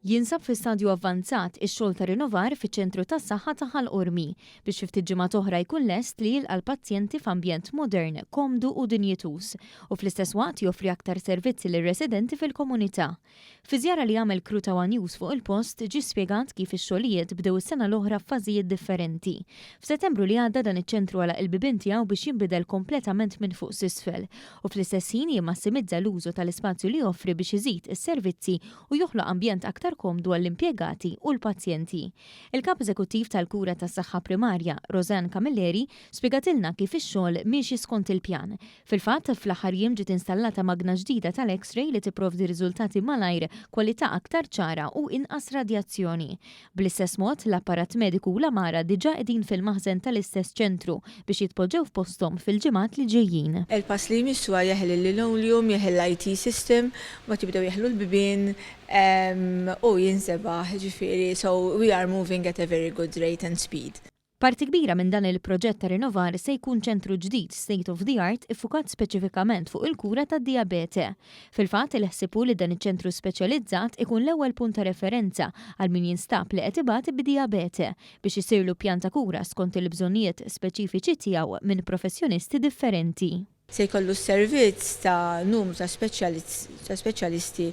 Jinsab fi stadju avvanzat ix-xogħol ta' rinnovar fiċ-Ċentru tas-Saħħa ta' Ħal Qormi biex fi ftit ġimgħat oħra jkun lest li jilqa' l-pazjenti f'ambjent modern, komdu u dinjituż u fl-istess waqt joffri aktar servizzi lir-residenti fil-komunità. Fi żjara li għamel crew ta' one News fuq il-post ġie spjegat kif ix-xogħlijiet bdew is-sena l-oħra f'fażijiet differenti. F'Settembru li għadda dan iċ-ċentru għalaq il-bibien tiegħu biex jinbidel kompletament minn fuq s'isfel u fl-istess ħin jimmassimizza l-użu tal-ispazju li joffri biex iżid is-servizzi u joħloq ambjent aktar komdu għall-impjegati u l-pazjenti. Il-Kap Eżekuttiv tal-Kura tas-Saħħa Primarja, Roseanne Camilleri, spjegatilna kif ix-xogħol miexi skont il-pjan. Fil-fatt, fl-aħħar jiem ġiet installata magna ġdida tal-X-ray li tipprovdi riżultati malajr, kwalità aktar ċara u inqas radjazzjoni. Bl-istess mod, l-apparat mediku u l-għamara diġà qegħdin fil-maħżen tal-istess ċentru biex jitpoġġew f'posthom fil-ġimgħat li ġejjin. Il-pass li jmiss huwa jeħel il-linoleum, jeħel l-IT system, mbagħad jibdew jeħlu l-bibien u jinżebaħ, ġifieri, so we are moving at a very good rate and speed. Parti kbira minn dan il-proġett ta' rinnovar se jkun ċentru ġdid state of the art iffukat speċifikament fuq il-kura tad-dijabete. Fil-fatt, il-ħsieb hu li dan iċ-ċentru speċjalizzat ikun l-ewwel punt ta' referenza għal min jinstab li qed ibati bid-dijabete biex isirlu pjan ta' kura skont il-bżonnijiet speċifiċi tiegħu minn professjonisti differenti. Se jkollu s-servizz ta' numru ta' speċjalisti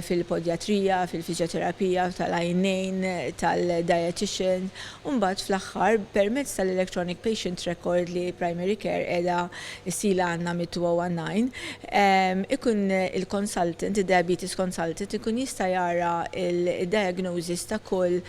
fil-podjatrija, fil-fiżjoterapija, tal-għajnejn, tal-dietitian, u mbagħad fl-aħħar permezz tal-electronic patient record li Primary Care qiegħda ssila għandna mit-2019, ikun il-consultant, il-diabetes consultant, ikun jista' jara il-diagnosis ta' kull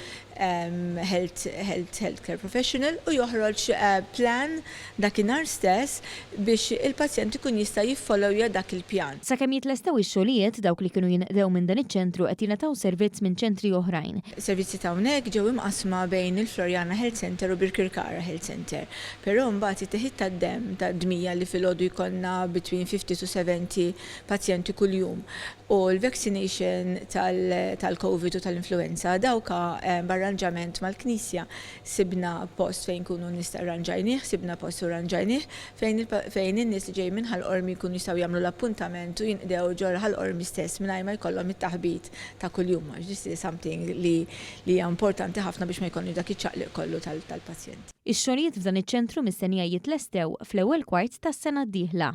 healthcare professional u joħroġ plan dakinhar stess biex il-pazjent ikun jista' jiffollowja dak il-pjan. Sakemm jitlestew ix-xogħlijiet, dawk li kienu jinqdew minn dan iċ-ċentru qed jingħataw servizz minn ċentri oħrajn. Servizzi ta' hawnhekk ġew imqasma bejn il-Floriana Health Center u Birkirkara Health Center. Però mbagħad it-teħid tad-demm ta' dmija li filgħodu jkollna between 50 to 70 pazjenti kuljum u l-vaccination tal-Covid u tal-influenza, dawka b'arranġament mal-Knisja sibna post fejn kunu nista' arranġajnih, sibna post u arranġajnih fejn in-nies li ġej minn Ħal Qormi jkunu jistgħu jagħmlu l-appuntament u jinqdew ġo Ħal Qormi stess mingħajr ma jkollhom it-taħbit ta' kuljum. Għax this is something li hija importanti ħafna biex ma jkollniex dak iċ-ċaqliq kollu tal-pazjent. Ix-xogħlijiet f'dan iċ-ċentru mistennija jitlestew fl-ewwel kwart tas-sena d-dieħla.